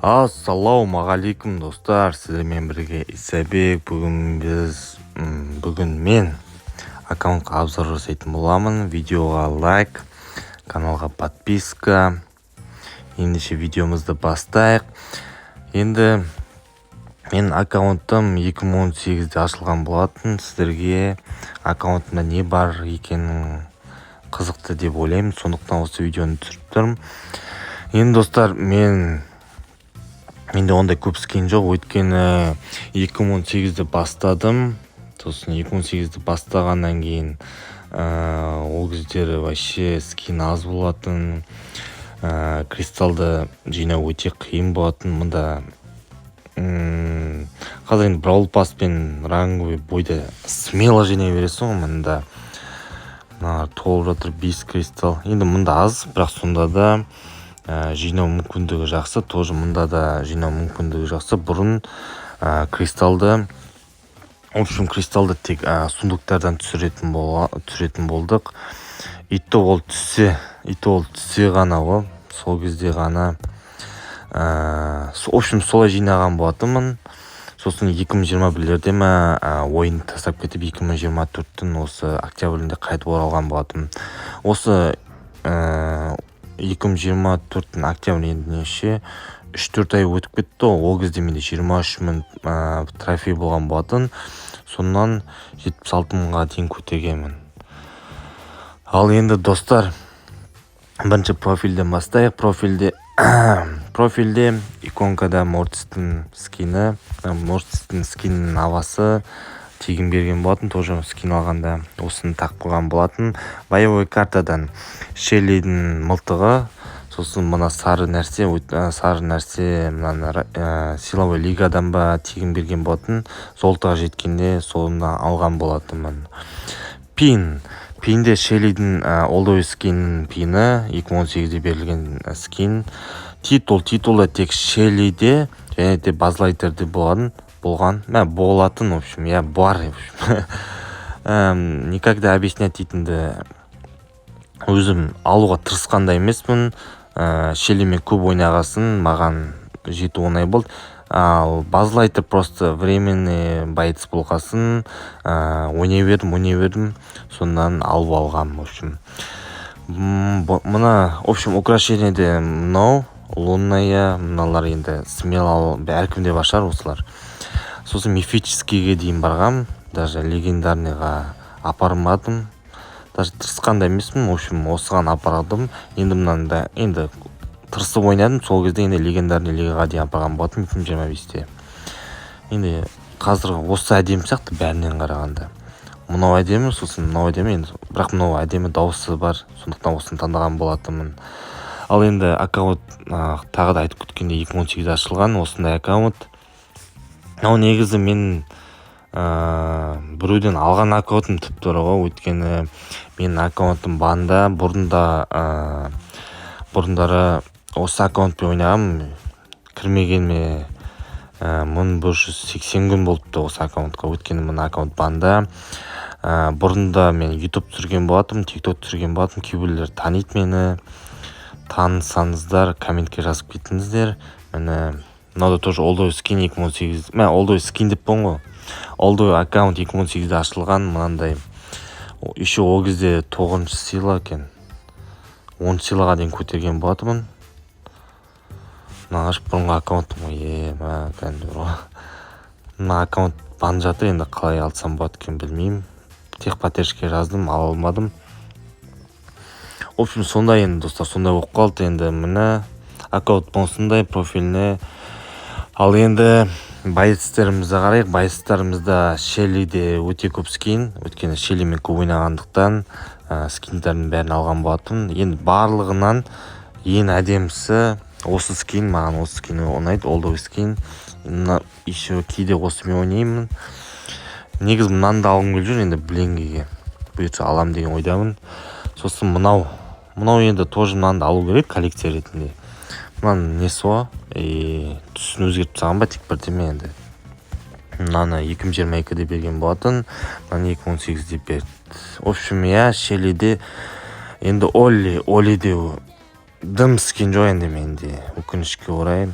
Ассалаумағалейкум, достар! Сіздермен бірге Исабек. Бүгін мен аккаунтқа обзор жасайтын боламын. Видеоға лайк, каналға подписка. Ендеше, видеомызды бастайық. Енді мен аккаунтым 2018-де ашылған болатын. Сіздерге аккаунтымда не бар екенін қызықты деп ойлаймын, сондықтан осы видеоны түсіріп тұрмын. Енді, достар, менде ондай көп скин жоқ, өйткені 2018-де бастадым. Сосын 2018-де бастағаннан кейін ол кездері вообще скин аз болатын, кристалды жинау өте қиын болатын. Мында қазір енді Бравл Пасс пен ранговый бойда смело жинай бересің ғой. Мында мыналар толып жатыр, бес кристалл. Енді мында аз, бірақ сонда да жинау мүмкіндігі жақсы. Тоже мында да жинау мүмкіндігі жақсы. Бұрын кристалды, в общем, кристалды тек сундуктардан түсіретін болдық. И то ол түссе ғана ғой, сол кезде ғана. В общем, солай жинаған болатынмын. Сосын 2021-лерде ма, ойынды тастап кетіп, 2024-тің осы октябрінде қайтып оралған болатынмын. Осы 2024-тің октябрь, енді неше, 3-4 ай өтіп кетті ғой. Ол кезде менде 23 000 трофей болған болатын, сонан 76 мыңға дейін көтергенмін. Ал енді, достар, бірінші профильден бастайық. Профильде иконкада Мортистің скині, Мортистің скинінің авасы тегін берген болатын. Тоже скин алғанда осыны тағып қойған болатын. Боевой картадан Шеллидің мылтығы. Сосын мына сары нәрсе, сары нәрсе мынаны силовой лигадан ба, тегін берген болатын. Золотоға жеткенде соны алған болатынмын. Пинде Шеллидің олдовый скинінің пині, 2018-де берілген скин. Титул, титулда тек Шеллиде және де Базлайтерде болған мә болатын. В общем, иә, бар. В общем, никогда объяснять дейтінді өзім алуға тырысқан да емеспін. Шеллимен көп ойнағасын, маған жету оңай болды. Ал Базлайтер просто временный боец болғасын, ойнай бердім, ойнай бердім, сондан алып алғанмын. В общем, мына, в общем, украшениеде мынау лунная, мыналар енді смело әркімде бар шығар осылар. Сосын мифическийге дейін барғам, даже легендарныйға апармадым, даже тырысқан да емеспін. В общем, осыған апардым. Енді мынаны да енді тырысып ойнадым сол кезде. Енді легендарный лигаға дейін апарған болатынмын 2025-те. Енді қазір осы әдемі сияқты бәрінен қарағанда. Мынау әдемі, сосын мынау әдемі енді, бірақ мынау әдемі, дауысы бар, сондықтан осыны таңдаған болатынмын. Ал енді аккаунт, тағы да айтып кеткендей, 2018-де ашылған осындай аккаунт. Мынау негізі мен біреуден алған аккаунтым тіпті бар ғой, өйткені менің аккаунтым банда. Бұрында бұрындары осы аккаунтпен ойнағанмын. Кірмегеніме 1180 күн болыпты осы аккаунтқа, өйткені мына аккаунт банда. Бұрында мен Ютуб түсірген болатынмын, Тик Ток түсірген болатынмын. Кейбіреулер таниды мені, танысаңыздар, комментке жазып кетіңіздер. Міне, мынау да тоже олдовый скин 2018, мә, олдовый скин деппін ғой, олдовый аккаунт, 2018-де ашылған. Мынандай еще ол кезде тоғызыншы сила екен, 10-силаға дейін көтерген болатынмын. Мына қарашы, бұрынғы аккаунтым ғой, е мә, кәдімгі ғой. Мына аккаунт бан жатыр, енді қалай алсам болады екен, білмеймін. Техподдержка жаздым, ала алмадым. В общем, сондай енді, достар, сондай болып қалды. Енді міне, аккаунт осындай профиліне. Ал енді боецтерімізді қарайық. Боецтерімізде Шеллиде өте көп скин, өйткені Шеллимен көп ойнағандықтан, скиндердің бәрін алған болатынмын. Енді барлығынан ең әдемісі осы скин, маған осы скин ұнайды, олдовый скин. Еще кейде осымен ойнаймын. Негізі мынаны да алғым келіп жүр, енді бленгіге бұйыртса, аламын деген ойдамын. Сосын мынау енді тоже мынаны да алу керек коллекция ретінде. Мынаның несі ғой, и түсін өзгертіп тастаған ба, тек бірдеме. Енді мынаны 2022-де берген болатын, мынаны 2018-де берді. В общем, иә, Шеллиде енді Олли, Оллиде. Дым скин жоқ енді менде, өкінішке орай.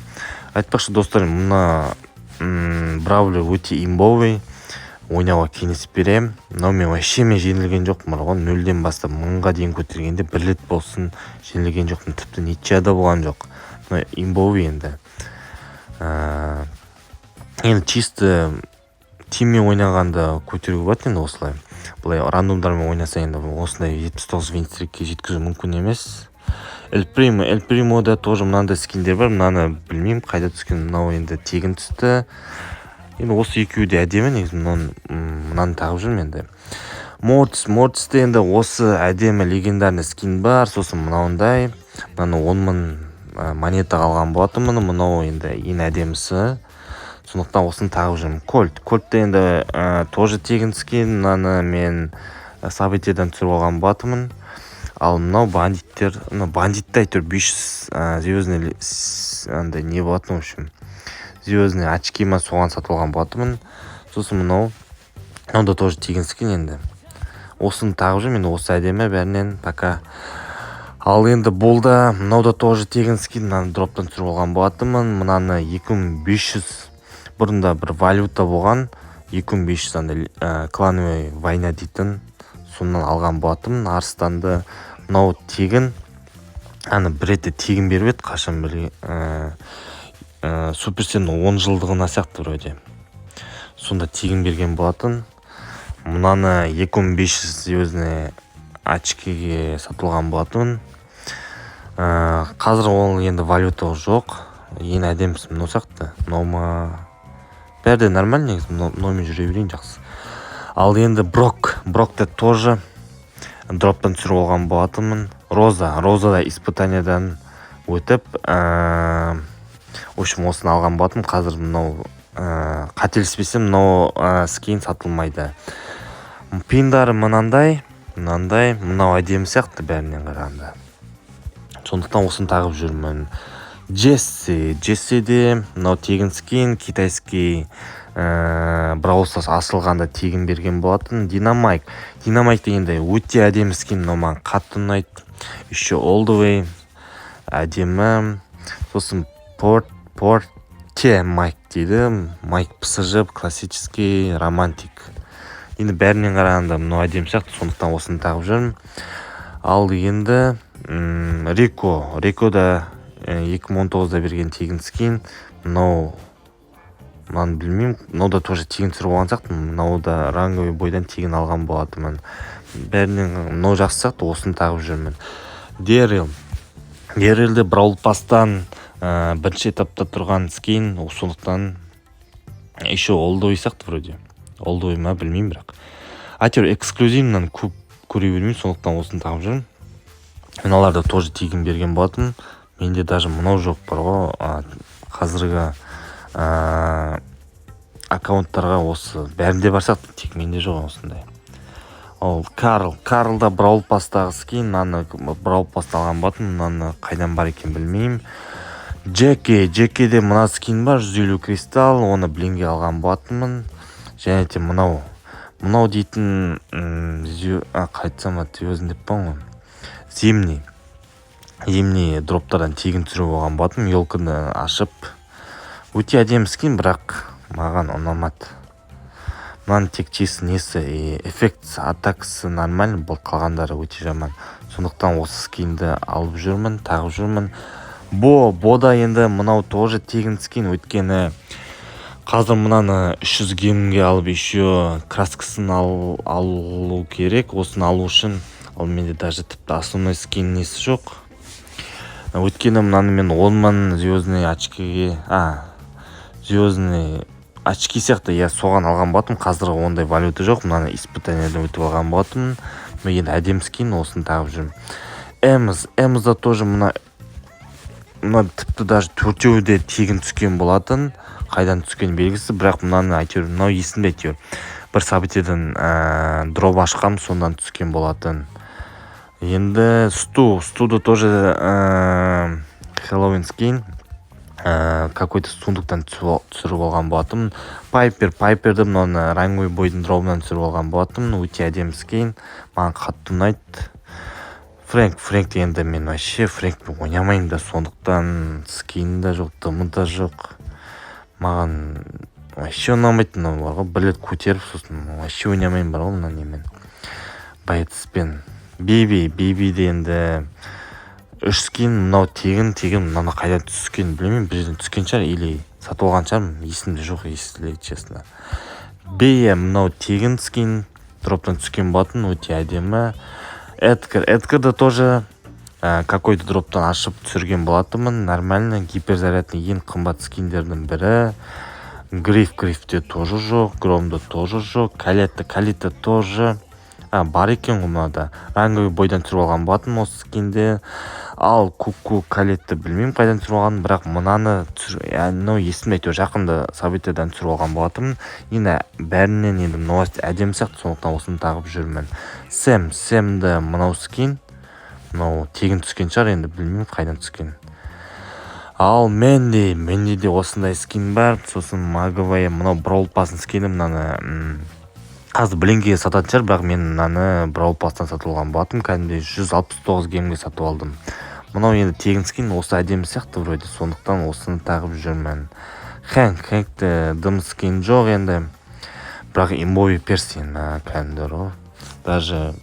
Айтпақшы, достар, мына бравлер өте имбовый, ойнауға кеңес беремін. Мынау мен вообще мен жеңілген жоқпын бар ғой, 0-ден бастап 1000-ға дейін көтергенде бір рет болсын жеңілген жоқпын, тіпті ничья да болған жоқ. Мына имбовый енді. Енді чисто тиммен ойнағанда көтеруге болады. Енді осылай былай рандомдармен ойнаса, енді осындай 79 винстрикке жеткізу мүмкін емес. Эль Примо, Эль Примода тоже мынандай скиндер бар. Мынаны білмеймін қайда түскен, мынау енді тегін түсті. Енді осы екеуі де әдемі негізі. Мынаны тағып жүрмін енді. Мортис, Мортисте енді осы әдемі легендарный скин бар. Сосын мынауындай, мынаны 10 000 монета алған болатынмын. Мынау енді ең әдемісі, сондықтан осыны тағып жүрмін. Кольт, Кольтте енді тоже тегін скин. Мынаны мен событиядан түсіріп алған болатынмын. Ал мынау бандиттер, мына бандитте әйтеуір 500 звездный андай не болатын, в общем, звездный очки ма, соған сатып алған болатынмын. Сосын мынау да тоже тегін скин. Енді осыны тағып жүрмін енді, осы әдемі бәрінен пока. Ал енді бұл да, мынау да тоже тегін скин. Мынаны дроптан түсіріп алған болатынмын. Мынаны 2500, бұрында бір валюта болған, 2500 андай клановый война дейтін, сонан алған болатынмын арыстанды. Мынау тегін, ана бір ретте тегін беріп еді, қашан бір Суперселдің 10 жылдығына сияқты вроде, сонда тегін берген болатын. Мынаны 2500 звездный очкиге сатылған болатын. Қазір ол енді валюта жоқ. Ең әдемісі мынау сияқты, мынау ма, бәрі де нормально негізі. Мынаумен жүре берейін, жақсы. Ал енді Брок, Брокты тоже дроптан түсіріп алған болатынмын. Роза, Роза да испытаниядан өтіп, в общем, осыны алған болатынмын. Қазір мынау, қателеспесем, мынау скин сатылмайды. Пиндары мынандай, мынандай, мынау әдемі сияқты бәрінен қарағанда, сондықтан осыны тағып жүрмін. Джесси, Джессиде мынау тегін скин, китайский Бравл Старс ашылғанда тегін берген болатын. Динамайк, Динамайк дегенде өте әдемі скин, мынау маған қатты ұнайды, еще олдовый әдемі. Сосын Порте Майк дейді, Майк ПСЖ, классический романтик. Енді бәрінен қарағанда мынау әдемі сияқты, сондықтан осыны тағып жүрмін. Ал енді Рико, Рико да 2019-да берген тегін скин. Мынау, мынаны білмеймін, мынау да тоже тегін түсіріп алған сияқтымын. Мынау да ранговый бойдан тегін алған болатынмын. Бәрінен мынау жақсы сияқты, осыны тағып жүрмін. Дэрил, Дэрилді Браул Пасстан бірінші этапта тұрған скин, сондықтан еще олдовый сияқты вроде, олдовый ма, білмеймін, бірақ әйтеуір эксклюзивнан көп көре бермеймін, сондықтан осыны тағып жүрмін. Мыналар да тоже тегін берген болатын. Менде даже мынау жоқ бар ғой. Қазіргі аккаунттарға осы бәрінде бар сияқты, тек менде жоқ осындай. Ол Карл, Карл да Браул Пасстағы скин. Мынаны Браул Пасста алған болатын, мынаны қайдан бар екенін білмеймін. Джеки, Джекиде мына скин бар, 150 кристалл, оны блинге алған болатынмын. Және де мынау дейтін, қалай айтсам болады, звездный деп ғой, зимний дроптардан тегін түсіріп алған болатынмын, елканы ашып. Өте әдемі скин, бірақ маған ұнамады. Мынаның тек чисто несі, эффект атакасы нормально болды, қалғандары өте жаман, сондықтан осы скинді алып жүрмін, тағып жүрмін. Бо, Бода енді мынау тоже тегін скин, өйткені қазір мынаны 300 гемге алып, еще краскасын алу керек осыны алу үшін. Ал менде даже тіпті основной скин несі жоқ, өйткені мынаны мен 10 000 звездный очкиге, звездный очки сияқты, иә, соған алған болатынмын. Қазір ондай валюта жоқ. Мынаны испытаниядан өтіп алған болатынмын. Енді әдемі скин, осыны тағып жүрмін. Эмз, Эмзда тоже мына тіпті даже төртеуі де тегін түскен болатын, қайдан түскені белгісіз, бірақ мынаны әйтеуір, мынау есімде, әйтеуір бір событиядан дроп ашқанмын, сондан түскен болатын. Енді Сту, Студы тоже Хэллоуин скин, какой-то сундуктан түсіріп алған болатынмын. Пайпер, Пайперді мынаны ранговый бойдың дробынан түсіріп алған болатынмын. Өте әдемі скин, маған қатты ұнайды. Фрэнк. Фрэнкті енді мен вообще Фрэнкпен ойнамаймын да, сондықтан скині да жоқ, дымы да жоқ. Маған вообще ұнамайды мынау бар ғой. Бір рет көтеріп, сосын вообще ойнамаймын бар ғой мына немен, боецпен. Биби. Бибиде енді үш скин. Мынау тегін, тегін. Мынаны қайдан түскенін білмеймін, бір жерден түскен шығар или сатып алған шығармын, есімде жоқ, если честно. Бея, мынау тегін скин, дроптан түскен болатын, өте әдемі. Эдгар. Эдгарды тоже какой-то дроптан ашып түсірген болатынмын. Нормально, гиперзарядный ең қымбат скиндердің бірі. Гриф. Грифте тоже жоқ, Громда тоже жоқ. Калетта. Калетта тоже, а, бар екен ғой. Мынада ранговый бойдан түсіріп алған болатынмын осы скинді. Ал Куку, Калетті білмеймін қайдан түсіріп алғанын, бірақ мынаны, мынау есімде, әйтеуір жақында событиядан түсіріп алған болатынмын. Енді бәрінен енді мынау әдемі сияқты, сондықтан осыны тағып жүрмін. Сэм. Сэмді мынау скин, мынау тегін түскен шығар енді, білмеймін қайдан түскен. Ал Мэнди. Мэндиде осындай скин бар. Сосын маговая, мынау Браул Пастың скині. Мынаны қазір блингіге сататын шығар, бірақ мен мынаны Браул Пастан сатып алған болатынмын, кәдімгідей 169 гемге сатып алдым. Мынау енді тегін скин, осы әдемі сияқты вроде, сондықтан осыны тағып жүрмін. Хэнк. Хэнкте дым скин жоқ енді, бірақ имбовый перстень кәдімгі ғой. Даже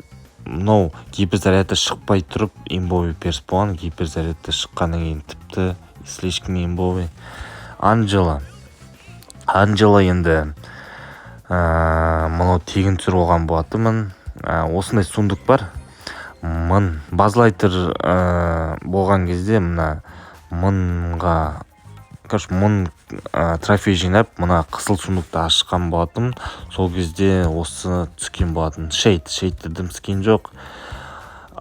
мынау гиперзаряды шықпай тұрып имбовый перс болған, гиперзарядты шыққаннан кейін тіпті слишком имбовый. Анджела. Анджела енді мынау тегін түсіріп алған болатынмын. Осындай сундук бар. Мың базлайтер болған кезде мына мыңға, короче, 1000 трофей жинап, мына қызыл сундукты ашқан болатынмын. Сол кезде осы түскен болатын. Шейд. Шейдте дым скин жоқ.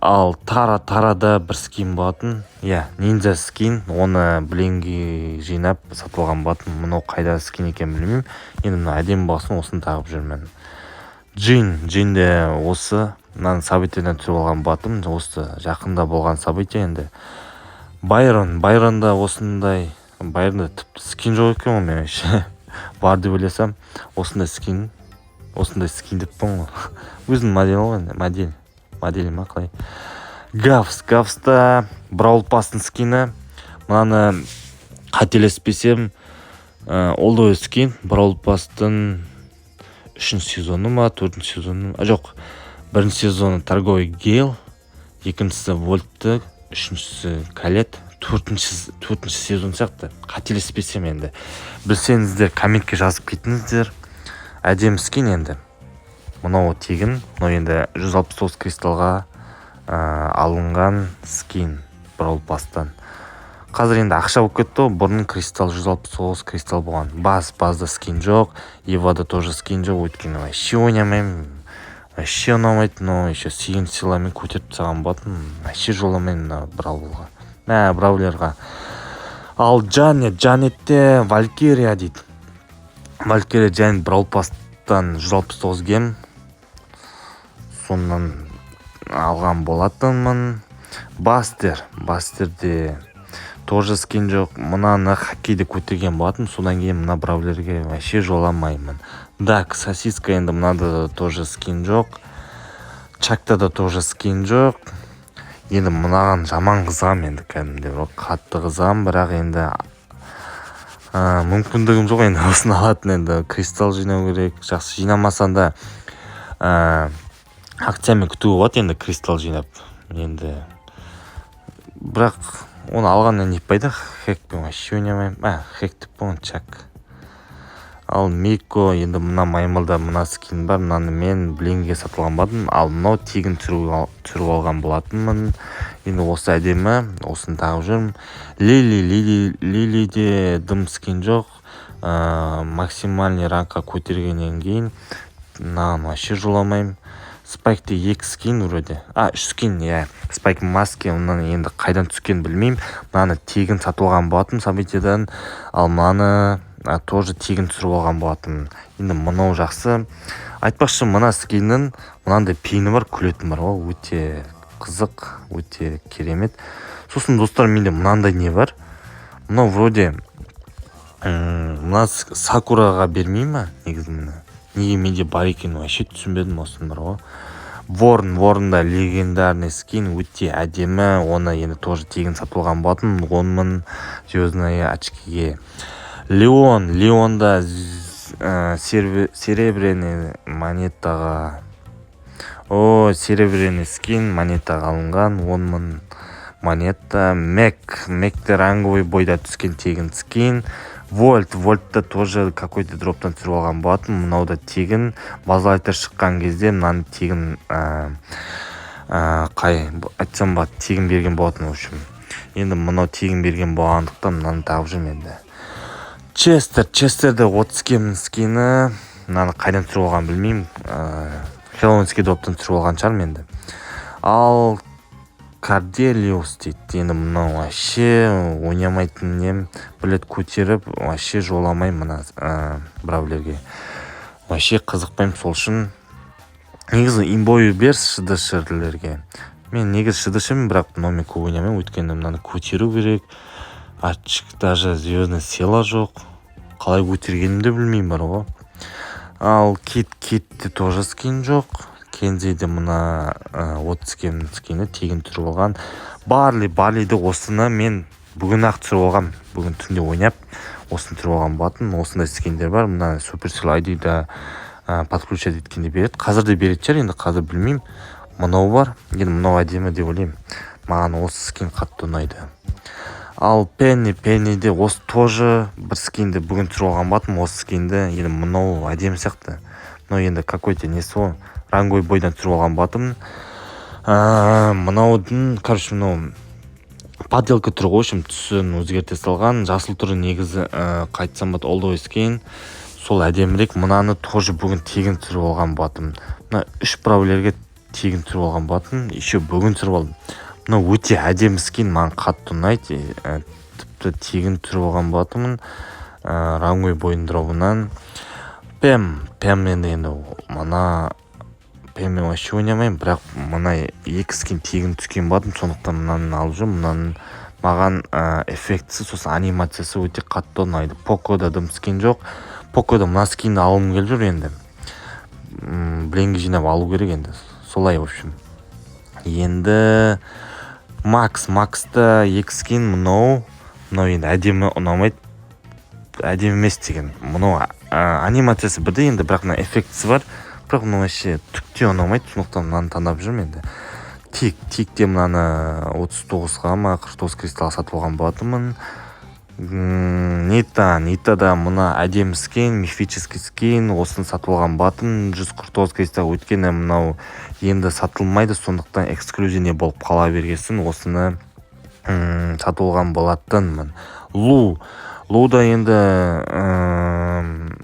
Ал Тара. Тарада бір скин болатын, иә, ниндзя скин. Оны блинги жинап сатып алған болатын. Мынау қайда скин екенін білмеймін енді. Мына әдемі болсын, осыны тағып жүрмін. Джин. Джинде осы мынаны событиядан түсіріп алған болатынмын, осы жақында болған событие енді. Байрон. Байронда осындай, Байронда тіпті скин жоқ екен ғой, мен вообще бар деп ойласам. Осындай скин, осындай скин деппін ғой, өзінің моделі ғой енді, модель, модель ма, қалай. Гавс. Гавста Браул Пастың скині. Мынаны, қателеспесем, олдовый скин, Браул Пастың үшінші сезоны ма, төртінші сезоны ма? Жоқ, бірінші сезоны торговый Гейл, екіншісі Вольтты, үшіншісі Калет, төртінші сезон сияқты, қателеспесем енді. Білсеңіздер, комментке жазып кетіңіздер. Әдемі скин енді. Мынау тегін, мынау енді 169 кристаллға алынған скин Браул Пастан. Қазір енді ақша болып кетті ғой, бұрын кристалл, 169 кристалл болған. Бас базда скин жоқ, Евада тоже скин жоқ, өйткені вообще ойнамаймын, вообще ұнамайды. Но еще сегізінші сыйламен көтеріп тастаған болатын. Вообще жоламаймын мына браулға, мә, браулерға. Ал Джанет. Джанетте Валькирия дейді. Валькирия Джанет Браул Пастан 169 гем, сонан алған болатынмын. Бастер. Бастерде тоже скин жоқ. Мынаны хоккейде көтерген болатын, содан кейін мына браулерге вообще жоламаймын. Так, Сосиска. Енді мынада тоже скин жоқ, Чакта да тоже скин жоқ. Енді мынаған жаман қызығамын енді, кәдімгідей қатты қызығамын, бірақ енді мүмкіндігім жоқ енді осыны алатын. Енді кристалл жинау керек. Жақсы, жинамасаң да, акциямен күтуге болады енді, кристалл жинап енді. Бірақ оны алғаннан не пайда? Хекпен вообще ойнамаймын. А, Хек деп қойған, Чак. Ал Мико. Енді мына маймылда мына скин бар. Мынаны мен блингге сатып алған болатынмын. Ал мынау тегін түсіріп алған болатынмын. Енді осы әдемі, осыны тағып жүрмін. Лили. Лили, Лилиде дым скин жоқ. Максимальный рангқа көтергеннен кейін мынаған вообще жоламаймын. Спайкте екі скин вроде, а, үш скин, иә. Спайк маски, мынаны енді қайдан түскенін білмеймін. Мынаны тегін сатып алған болатынмын событиядан. Ал мынаны тоже тегін түсіріп алған болатынмын. Енді мынау жақсы. Айтпақшы, мына скиннің мынандай пині бар, күлетін бар ғой, өте қызық, өте керемет. Сосын, достар, менде мынандай не бар. Мынау вроде мына Сакураға бермей ма негізі? Мына неге менде бар екенін вообще түсінбедім осының бар ғой. Ворон. Воронда легендарный скин, өте әдемі. Оны енді тоже тегін сатып алған болатын 10 000 звездные очкиге. Леон. Леонда серебряный монетаға, о, серебряный скин монетаға алынған, 10 000 монета. Мек. Мекте ранговый бойда түскен тегін скин. Вольт. Вольтта тоже какой то дроптан түсіріп алған болатын. Мынау да тегін. Базлайтер шыққан кезде мынаны тегін, қай айтсам болады, тегін берген болатын. В общем, енді мынау тегін берген болғандықтан, мынаны тағып жүрмін. Енді Честер. Честерде 30 гемнің скині. Мынаны қайдан түсіріп алғанын білмеймін, хеллоуинский дроптан түсіріп алған шығармын енді. Ал Корделиус дейді. Енді мынау вообще ойнамайтын нем, бір рет көтеріп, вообще жоламаймын мына бравлерге, вообще қызықпаймын. Сол үшін негізі имбой бер шдшрлерге. Мен негізі шдшмін, бірақ мынаумен көп ойнамаймын, өйткені мынаны көтеру керек, очк, даже звездный сила жоқ. Қалай көтергенімді білмеймін бар ғой. Ал Кит. Китте тоже скин жоқ. Кензиде мына 30 гемнің скині тегін түсіріп алған. Барли. Барлиді, осыны мен бүгін ақ түсіріп алғам, бүгін түнде ойнап, осыны түсіріп алған болатын. Осындай скиндер бар. Мына Суперсел айдида подключать еткенде береді, қазір де беретін шығар енді, қазір білмеймін. Мынау бар енді, мынау әдемі деп ойлаймын, маған осы скин қатты ұнайды. Ал Пенни. Пенниде осы тоже бір скинді бүгін түсіріп алған болатынмын, осы скинді. Енді мынау әдемі сияқты. Мынау енді какой то несі ғой, ранговый бойдан түсіріп алған болатынмын. Мынаудың, короче, мынау подделка түрі ғой, в общем, түсін өзгерте салған. Жасыл түрі негізі, қалай айтсам болады, олдовый скин, сол әдемірек. Мынаны тоже бүгін тегін түсіріп алған болатынмын. Мына үш бравлерге тегін түсіріп алған болатынмын, еще бүгін түсіріп алдым. Мынау өте әдемі скин, маған қатты ұнайды. Тіпті тегін түсіріп алған болатынмын ранговый бойдың дробынан. Пем. Пем енді мына Пеммен вообще ойнамаймын, бірақ мына екі скин тегін түскен болатын, сондықтан мынаны алып жүрмін. Мынаның маған эффектісі, сосын анимациясы өте қатты ұнайды. Покода дым скин жоқ. Покода мына скинді алғым келіп жүр енді. Бленге жинап алу керек енді, солай. В общем, енді Макс. Макста екі скин. Мынау енді әдемі, ұнамайды, әдемі емес деген. Мынау анимациясы бірдей енді, бірақ мына эффектісі бар, бірақ мынау вообще түк те ұнамайды, сондықтан мынаны таңдап жүрмін енді. Тик. Тикте мынаны 39-ға ма, 49 кристалл сатып алған болатынмын. Нита. Нитада мына әдемі скин, мифический скин, осыны сатып алған болатынмын 149 кристалл, өйткені мынау енді сатылмайды, сондықтан эксклюзивный болып қала бергесін, осыны сатып алған болатынмын. Лу. Луда енді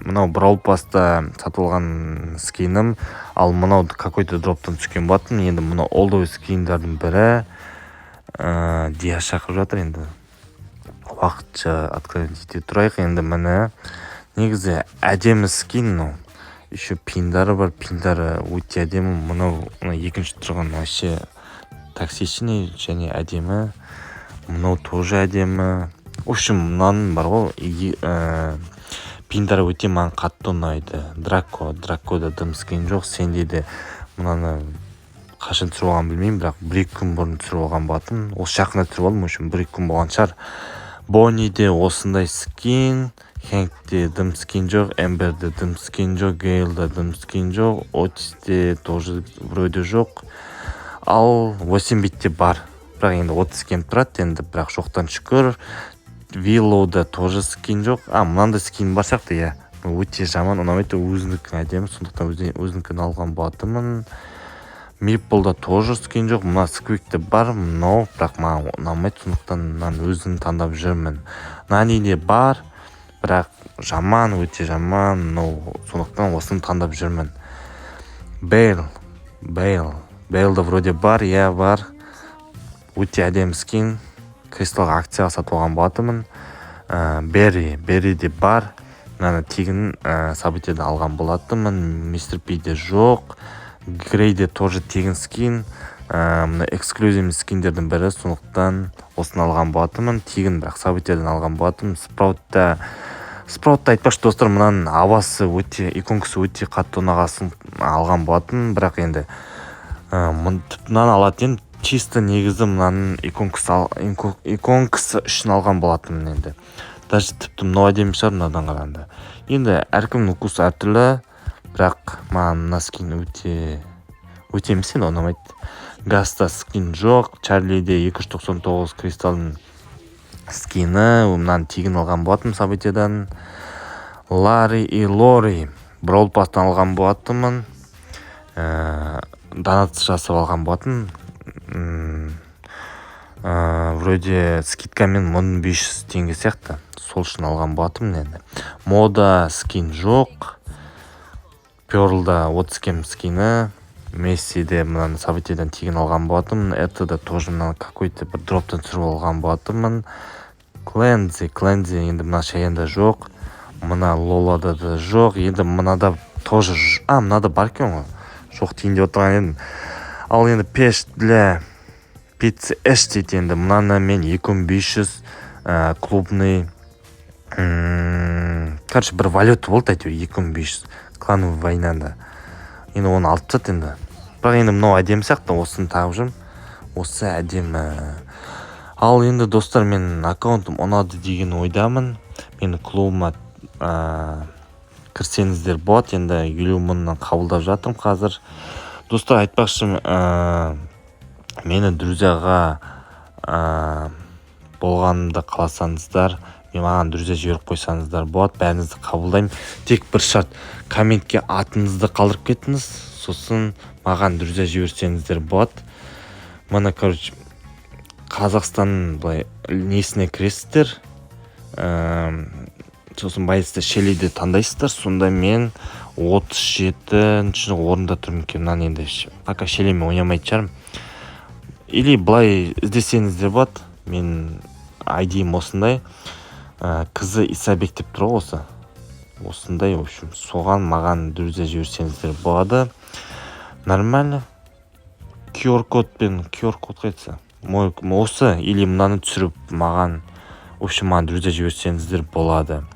мынау Браул Пасста сатып алған скинім, ал мынау какой то дроптан түскен болатын. Енді мынау олдовый скиндердің бірі. Диас шақырып жатыр, енді уақытша открыть ете тұрайық. Енді міне, негізі әдемі скин мынау, еще пиндары бар, пиндары өте әдемі. Мынау, мына екінші тұрған вообще токсичный және әдемі. Мынау тоже әдемі. В общем, мынаның бар ғой, пиндары өте маған қатты ұнайды. Драко. Дракода дым скин жоқ. Сенде де мынаны қашан түсіріп алғанын білмеймін, бірақ бір екі күн бұрын түсіріп алған болатынмын. Осы жақында түсіріп алдым, в общем, бір екі күн болған шығар. Бонниде осындай скин. Хэнкте дым скин жоқ. Эмберде дым скин жоқ. Гейлда дым скин жоқ. Отисте тоже вроде жоқ. Ал 8 битте бар, бірақ енді 30 кем тұрады енді, бірақ жоқтан шүкір. Виллоуда тоже скин жоқ. А, мынандай скин бар сияқты, иә. Өте жаман, ұнамайды. Өзінікі әдемі, сондықтан өзінікін алған болатынмын. Миплда тоже скин жоқ. Мына Сквикте бар мынау, бірақ маған ұнамайды, сондықтан мынаны өзін таңдап жүрмін. Наниде бар, бірақ жаман, өте жаман мынау, сондықтан осыны таңдап жүрмін. Бейл. Бейл, Бейлда вроде бар, иә, бар. Өте әдемі скин, кристалл акцияға сатып алған болатынмын. Берри. Берриде бар, мынаны тегін событиядан алған болатынмын. Мистер Пиде жоқ. Грейде тоже тегін скин. Мына эксклюзивный скиндердің бірі, сондықтан осыны алған болатынмын тегін, бірақ событиядан алған болатынмын. Спраутта, Спраутта айтпақшы, достар, мынаның авасы өте, иконкасы өте қатты ұнағасын алған болатынмын, бірақ енді Мынаны алатын едім чисто, негізі мынаның иконкасы үшін алған болатынмын. Енді даже тіпті мынау әдемі шығар мынадан қарағанда. Енді әркімнің вкусы әртүрлі, бірақ маған мына скин өте өте емес, енді ұнамайды. Гаста скин жоқ. Чарлиде 299 кристалдың скині, мынаны тегін алған болатынмын событиядан. Ларри и Лори Brawl Passтан алған болатынмын, донат жасап алған болатын. Вроде скидкамен 1500 теңге сияқты, сол үшін алған болатынмын. Енді Мода скин жоқ. Перлда 30 кем скині. Мессиде мынаны событиядан тегін алған болатынмын. Это да тоже мына какой-то бір дроптан түсіріп алған болатынмын. Клензи, Клензи енді мына Шаянда жоқ, мына Лолада да жоқ. Енді мынада тоже, а, мынада бар екен ғой, жоқ дейін деп отырған едім. Ал енді пеш для пиццы эш дейді. Енді мынаны мен 2500 клубный, короче, бір валюта болды әйтеуір, 2500 клановый войнада. Енді оны алып тастады енді. Бірақ енді мынау әдемі сияқты, осыны тағып жүрмін, осы әдемі. Ал енді, достар, менің аккаунтым ұнады деген ойдамын. Менің клубыма кірсеңіздер болады. Енді 50 мыңнан қабылдап жатырмын қазір. Достар, айтпақшы, мені друзьяға болғанымды қаласаңыздар, мен маған друзья жіберіп қойсаңыздар болады, бәріңізді қабылдаймын. Тек бір шарт: комментке атыңызды қалдырып кетіңіз, сосын маған друзья жіберсеңіздер болады. Міне, короче, Қазақстанның былай несіне кіресіздер, сосын бойецті Шеллиді таңдайсыздар. Сонда мен 37-орында тұрмын екен. Мынаны енді пока Шеллимен ойнамайтын шығармын. Или былай іздесеңіздер болады, мен айдиім осындай, кз Исабек деп тұр ғой, осы осындай. В общем, соған маған друзья жіберсеңіздер болады. Нормально, QR кодпен, QR код қайтса осы или мынаны түсіріп маған, в общем, маған друзья жіберсеңіздер болады.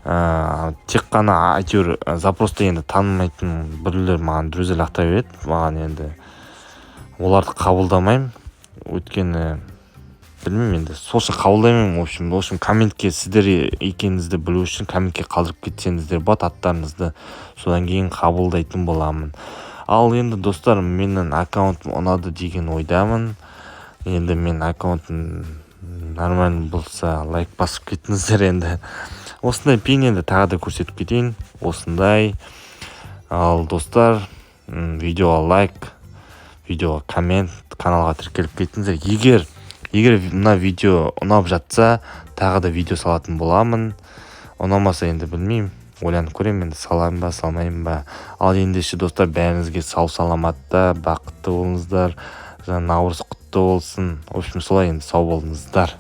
Тек қана әйтеуір запросты енді танымайтын біреулер маған друзья лақтыра береді. Маған енді оларды қабылдамаймын, өйткені білмеймін енді, сол үшін қабылдамаймын. В общем, комментке сіздер екеніңізді білу үшін комментке қалдырып кетсеңіздер болады аттарыңызды, содан кейін қабылдайтын боламын. Ал енді, достар, менің аккаунтым ұнады деген ойдамын. Енді менің аккаунтым нормально болса, лайк басып кетіңіздер. Енді осындай пин, енді тағы да көрсетіп кетейін, осындай. Ал, достар, видеоға лайк, видеоға коммент, каналға тіркеліп кетіңіздер. Егер мына видео ұнап жатса, тағы да видео салатын боламын. Ұнамаса, енді білмеймін, ойланып көремін енді, саламын ба, салмаймын ба. Ал ендеше, достар, бәріңізге сау саламатта, бақытты болыңыздар, жаңа Наурыз құтты болсын. В общем, солай енді, сау болыңыздар.